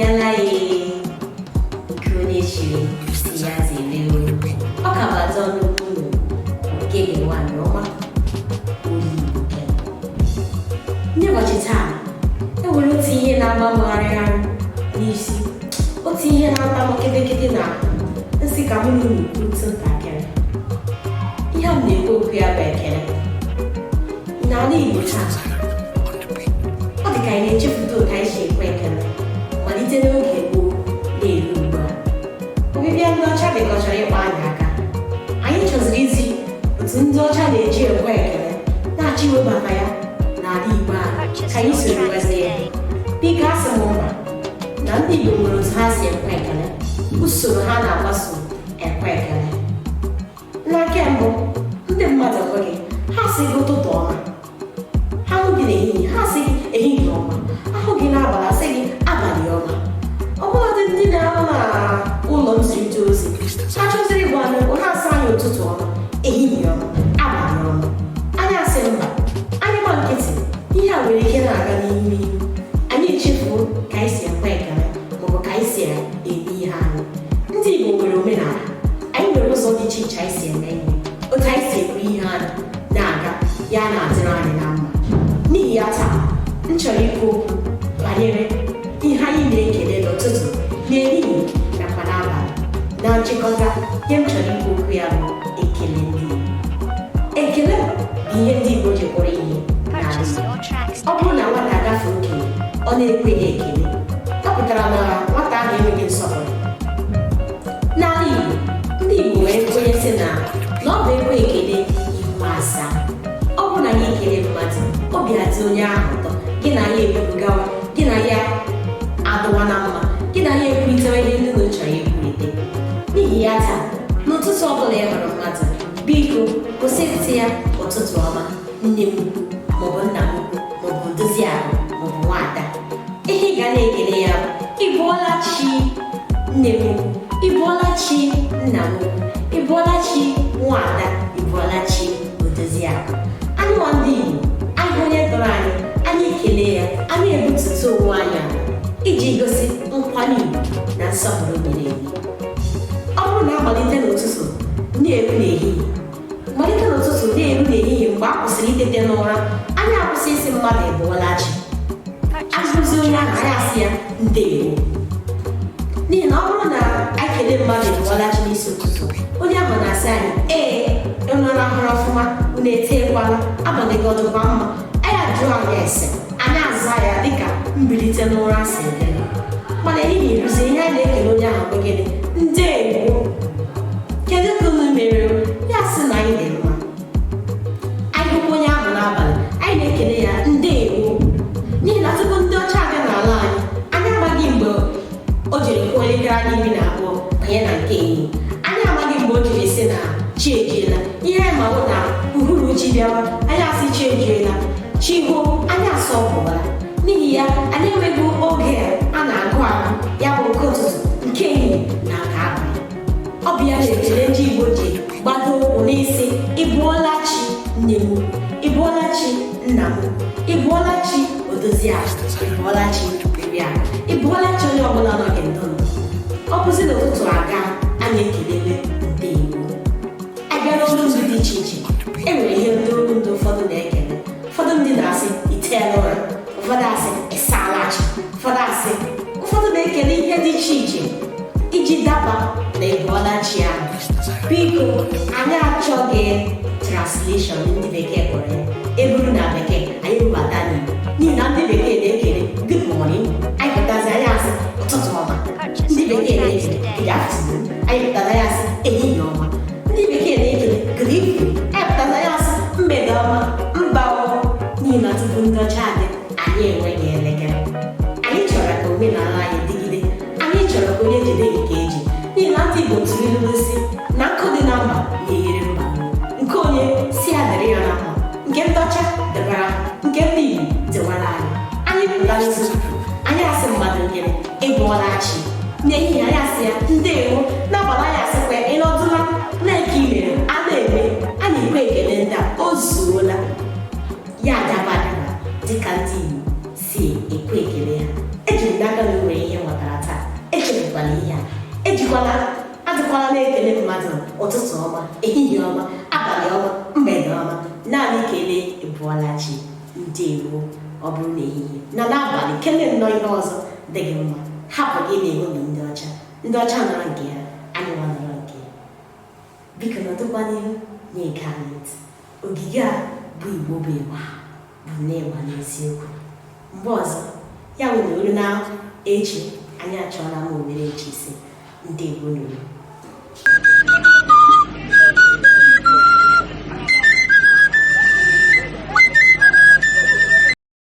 Abịala ee, nke onye chiri si ya zere o. Ọ ka bụ Ada Ọnụukwu unu, Ogene nwanyị ọma, olu Igbo kem. N'ụbọchị taa, e nwere otu ihe na-agba m gharịgharị n'isi, otu ihe na-ata m kịtịkịtị na nsị ka mụ na unu kwurịta ntakịrị. Ihe m na-ekwu okwu ya bụ ekele. N'ala Igbo taa, ọ dị ka anyị na-echefuta otu anyị si ekwe ekele malite n'oge gboo na-eru ugbu a. Ọbịbịa ndị ọcha dị ka ọ chọrọ ịkpa anyị aka. Anyị chọziri izi otu ndị ọcha na-eji ekwe ekele na-achọ iwebata ya n'ala Igbo anyị ka anyị soro gwazie ya. Biko, asị m mba, na ndị Igbo nwere otu ha si ekwe ekele, usoro ha na-agbaso ekwe ekele. Na nke mbụ, ndị mmadụ hụ gị, ha sị gị ụtụtụ ọma. Ha hụ gị n'ehihie, ha sị gị ehihie ọma. Ahụ gị n'abalị, asị gị abalị ọma. Ọ bụladị ndị na-arụ na ụlọ nzirịta ozi, ha chọziri ịgwa anyị okwu, ha asị anyị ụtụtụ ọma, ehihie ọma, abalị ọma. Anyị asị mba, anyị gba nkịtị, ihe a nwere ike na-aga n'ihu n'ihu, anyị echefuo ka anyị si ekwe ekele maọbụ ka anyị si eme ihe anyị. Ndị Igbo nwere omenala anyị, nwere ụzọ dị iche iche anyị si eme ihe, otu anyị si ekwu ihe anyị na-aga ya na-adịrị anyị na mma. N'ihi ya, taa m chọrọ ikwu okwu banyere ihe anyị na-ekele n'ụtụtụ, n'ehihie nakwa n'abalị. Na nchịkọta, ihe m chọrọ ikwu okwu ya bụ ekele ndị Igbo. Ekele bụ ihe ndị Igbo ji kpọrọ ihe n'ala Purchase Igbo. your tracks Ọ bụrụ na today. nwata gafee okenye, ọ na-ekweghị ekele, ọ pụtara na nwata ahụ enweghị nsọpụrụ. N'ala Igbo, ndị Igbo wee kwenye sị na ọ bụ ekwe ekele ihu asaa. Ọ bụrụ na ya ekele mmadụ, obi adị onye ahụ ụtọ, gị na ya ekwuru gawa, gị na ya adụwa na mma, gị na ya ekwurịtawa ihe ndị unu chọrọ ikwurịte. N'ihi ya, taa n'ụtụtụ ọbụla ị hụrụ mmadụ, biko kwụsị ịtị ya ụtụtụ ọma, nne m ukwu maọbụ nna m ukwu maọbụ odozi akụ maọbụ nwaada. Ihe ị ga na-ekele ya bụ ị bụọla chi, nne m ukwu, ị bụọla chi, nna m ukwu, ị bụọla chi, nwaada, ị bụọla chi, odozi akụ. Anyị nwa ndị Igbo, anyị onye tọrọ anyị, anyị kelee ya, anyị ebututu onwe anyị ala iji gosi nkwanye ugwu na nsọpụrụ miri emi. Ọ bụrụ na amalite n'ụtụtụ na-eru n'ehihie, malite n'ụtụtụ na-eru n'ehihie, mgbe a kwụsịrị itete n'ụra, anyị akwụsị isi mmadụ ịbụọla chi, agụzi onye ahụ, anyị asị ya ndeewo. N'ihi na ọ bụrụ na anyị kelee mmadụ ịbụọla chi n'isi ụtụtụ, onye ahụ na-asị anyị ee, unu rahụrụ ọfụma, unu eteekwala, abalị gị ọdụkwa mma? Anyị ajụọ anyị ese, anyị aza ya dịka mbilite n'ụra si dị. Mana ehihie eruzie, ihe anyị na-ekele onye ahụ bụ gịnị? Ndeewo, kedu ka unu mere? Ya sị na anyị dị mma. Anyị hụkwa onye ahụ n'abalị, anyị na-ekele ya ndeewo. N'ihi na tupu ndị ọcha abịa n'ala anyị, anyị amaghị mgbe o jiri kụọ elekere anya 12 banye na nke ehihie. Anyị amaghị mgbe o jiri sị na chi ejiela. Ihe anyị ma bụ na uhuruchi bịawa, anyị asị chi ejiela. Chi hụ, anyị asọ pụwara. N'ihi ya, anyị enweghị oge a na-agụ agụ, ya bụ nke ụtụtụ, nke ehihie na nke abalị. Ọ bụ ya mere ekele ndị Igbo ji gbado ụkwụ n'isi ịbụọla chi, nne m, ịbụọla chi, nna m, ịbụọla chi, odozi akụ, ịbụọla chi, oriakụ, ịbụọla chi, onye ọbụla nọ gị ndụ. Ọ bụzi n'ụtụtụ aga, anyị ekelewe ndeewo. Abịa n'olu ndị dị iche iche, e nwere ihe ndị olu ndị ụfọdụ na-ekele. Ụfọdụ ndị na-asị iteela ụra, ụfọdụ asị ịsaala chi, ụfọdụ asị, ụfọdụ na-ekele ihe dị iche iche iji daba na ịbụọla chi ahụ. Biko, anyị achọghị translation ndị Bekee kpọrọ ya eburu na Bekee anyị bubata n'Igbo. N'ihi na ndị Bekee na-ekele good morning, anyị pụtazi, anyị asị ụtụtụ ọma. Ndị Bekee na-ekele good afternoon, anyị pụtazi, anyị asị ehihie ọma. Ndị Bekee na-ekele good evening, anyị pụtazi, anyị asị mgbede ọma. Mba o, n'ihi na tupu ndị ọcha adị, anyị enweghị elekere. Anyị chọrọ ka omenala anyị dịgide. Anyị chọrọ ka onye jide nke eji, n'ihi na ndị Igbo tụrụ ilu si na nkụ dị na mba na-enyere mba. Nke onye si ya dịrị ya na mma, nke ndị ọcha dịbara ha, nke ndị Igbo dịwara anyị. Anyị pụta n'ụtụtụ, anyị asị mmadụ gịnị? Ịbụọla chi. N'ehihie, anyị asị ya ndeewo. N'abalị, anyị asịkwa ya ịnọdụla na-eke imere a na-eme. A na-ekwe ekele ndị a, o zuola ya, adaba adaba dịka ndị Igbo si. Si ekwe ekele ha. Eji m n'aka na o nwere ihe nwetara taa. Echefukwala ihe a, ejikwala adịkwala na-ekele mmadụ ụtụtụ ọma, ehihie ọma, abalị ọma, mgbede ọma. Naanị kelee ịbụọla chi, ndewo. Ọ bụrụ na ehihie na n'abalị, kelee nnọọ ihe ọzọ dị gị mma. Hapụ gị na-eṅomi ndị ọcha. Ndị ọcha nọrọ nke ha, anyị nwa nọrọ nke ya. Biko nọdụkwa n'ihu na-ege anyị ntị. Ogige a bụ Igbo bụ ịgba, bụ nne ịgba n'eziokwu. Mgbe ọzọ ya nwere olu na echi, anyị achọọla m owere echi isi. Ndewo nuru.